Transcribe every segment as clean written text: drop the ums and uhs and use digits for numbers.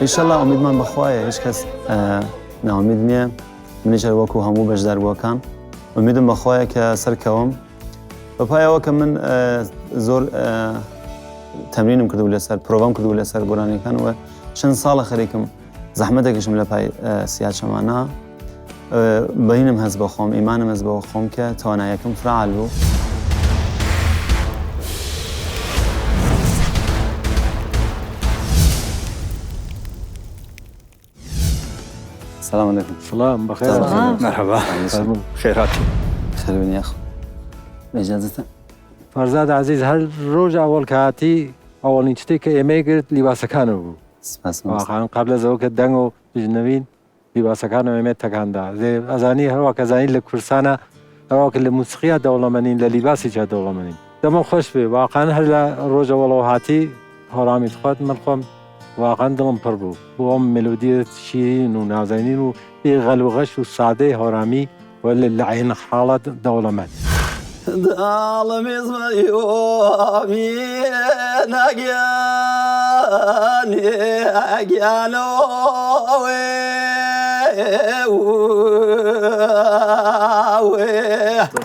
ئینشەڵا ئومیدمان بەخوایە هیچ کەس ناومید نییە منیش هەر وەکو هەموو بەشداربووەکان ئومیدم بەخوایە کە سەرکەوم بەپایەوە کە من زۆر تەمرینم کردو لەسەر پرۆڤام کردو لەسەر گۆرانیەکان و چەند ساڵە خەریکم زەحمەتێکیشم لە پای سیاچەمانە بەینم هەست بە خۆم ئیمانم هەست بە خۆم کە توانایەکەم فرەعال بوو. سلام علیکم سلام بەخێر مەرحەبا خێرات خێر بن یاخ بە ئیجازەتە فەرزاد عزیز هەر ڕۆژ ئەوەڵ کە هاتی ئەوەڵین شتێک کە ئێمەی گرت لیباسەکانەوە بوو سپاس مامۆستا. واقعا قبل از ئەوە کە دەنگ و بژنەوین لیباسەکانەوە ئێمە تەکاندا ئەزانی هەروە کە زانی لە کوردستانە هەروە کە لە موسیقیا دەوڵەمەنین لە لیباسیشا دەوڵەمەنین دەمە خۆش بێ واقعا هەر لە ڕۆژەوەڵەوە هاتی هەورامیت خۆت من خۆم واقعا دڵم پڕ بوو بۆ ئەم مێلۆدیە شیرین و نازەنین و بێ غەل و غەش و سادەی هەورامی و لە عەین حاڵەت دەوڵەمەند.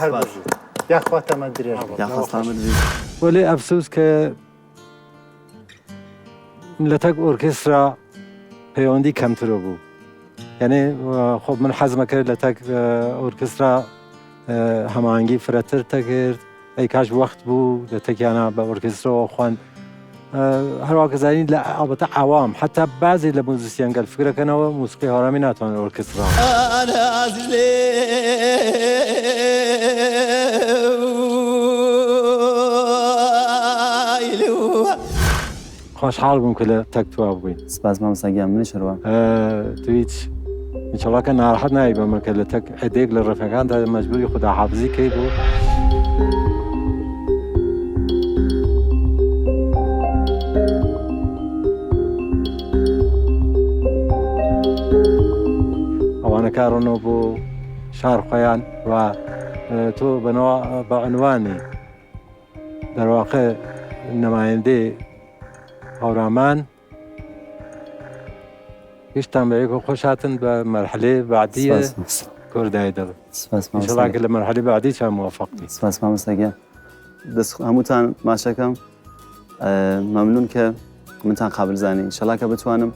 هەر بژی یاخوا تەمەن درێژ بێت. یاخوا سلامەت بیت. وەلێ ئەفسوس کە لە تەک ئۆرکێسترا پەیوەندی کەمترە بوو یعنی خۆ من حەزمە کرد لە تەک ئۆرکێسترا هەماهەنگی فرەتر تەکرد ئەی کاش وەخت بوو لە تەکیانە بە ئۆرکێسترەوە خوان هەروە کە زانین لە ئەڵبەتە عوام حتا بازی لە موزیسیەن گەل فکرەکەنەوە موسیقی هەورامی ناتوانن ئۆرکێسترا. خۆشحاڵ بووم کە لە تەک توا بووین. سپاس مامۆستا گیان منیش هەروا. تو هیچ ئینشەڵا کە ناڕەحەت نابی بەمە کە لە تەک عەدەیەک لە ڕەفەکاندا مەجبوری خوداحافزی کەی بۆ. ئەوانە کارڕۆنەوە بۆ شار خۆیان و تۆ بەنەوە بە عنوانی دەرواقع نمایندەی هەورامان گشتان بە یەکەوە خۆش هاتن بە مەرحەلەی بەعدیە کوردای دڵ سپاس مامۆستا ئینشەڵا کە لە مەرحەلەی بەعدی چا موفق بی. سپاس مامۆستا گیان دەست هەمووتان ماچەکەم مەمنون کە منتان قابل زانی ئینشەڵا کە بتوانم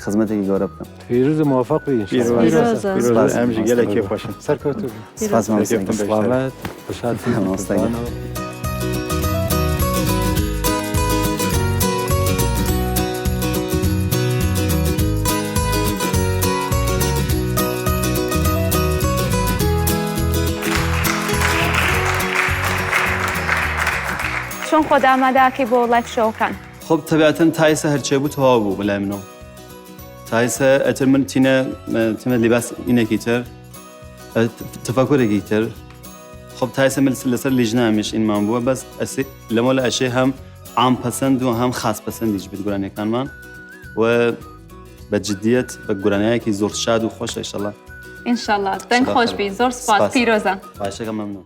خزمەتێکی گەورە بکەم. پیرۆز و موفق بی ئینشەڵا. پیرۆزە. پیرۆزە ئەم ژی گەلێک خۆشم. سەرکەوتوو بی. سپاس مامۆستا گیان. سڵامەت خوشحالتم مامۆستا گیان. چۆن خۆت ئامادە ئەکەی بۆ live show ەکان؟ خب تەبیعەتەن تا ئێستا هەرچێ بوو تەواو بوو بەلای منەوە تا ئێستا ئەتر من تینە تیمە لیباس ئینێکی تر تەفەکرێکی تر خب تا ئێستا من لەسەر لیژنامیش ئینمان بووە بەس ئەسێ لەمە لە ئەشێ هەم عام پەسەند و هەم خاص پەسەندیش بێت گۆرانیەکانمان و بە جدیەت بە گۆرانیایەکی زۆر شاد و خۆش ئیشەڵا ئینشەڵا دەنگ خۆش بی زۆر سپاس پیرۆزە خواهشەکەم مەمنون.